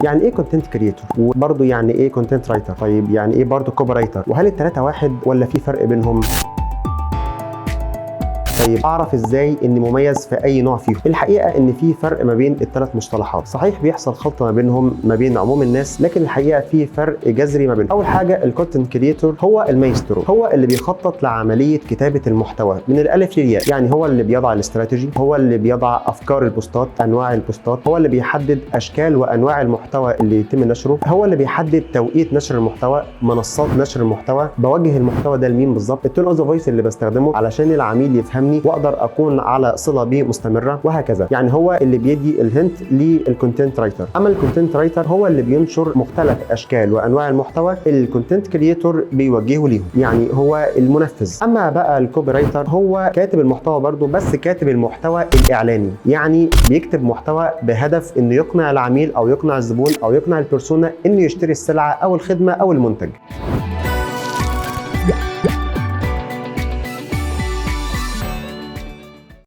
يعني ايه content creator؟ وبرضه يعني ايه content writer؟ طيب يعني ايه برضه copywriter؟ وهل الثلاثة واحد ولا في فرق بينهم؟ طيب اعرف ازاي اني مميز في اي نوع فيهم؟ الحقيقة ان في فرق ما بين الثلاث مصطلحات. صحيح بيحصل خلط ما بينهم ما بين عموم الناس، لكن الحقيقة في فرق جذري ما بينهم. اول حاجة ال content creator هو المايسترو، هو اللي بيخطط لعملية كتابه المحتوى من الالف للياء. يعني هو اللي بيضع الاستراتيجي، هو اللي بيضع افكار البوستات، انواع البوستات، هو اللي بيحدد اشكال وانواع المحتوى اللي يتم نشره، هو اللي بيحدد توقيت نشر المحتوى، منصات نشر المحتوى، بوجه المحتوى ده لمين بالظبط، ال tone of the voice اللي بستخدمه علشان العميل يفهمني واقدر اكون على صله بيه مستمرة، وهكذا. يعني هو اللي بيدي ال hint لل content writer. اما ال content writer هو اللي بينشر مختلف اشكال وانواع المحتوى اللي ال content creator بيوجهه ليهم، يعني هو المنفذ. اما بقى ال copywriter هو كاتب المحتوى برضه، بس كاتب المحتوى الاعلاني، يعني بيكتب محتوى بهدف انه يقنع العميل او يقنع الزبون او يقنع ال persona انه يشتري السلعة او الخدمة او المنتج.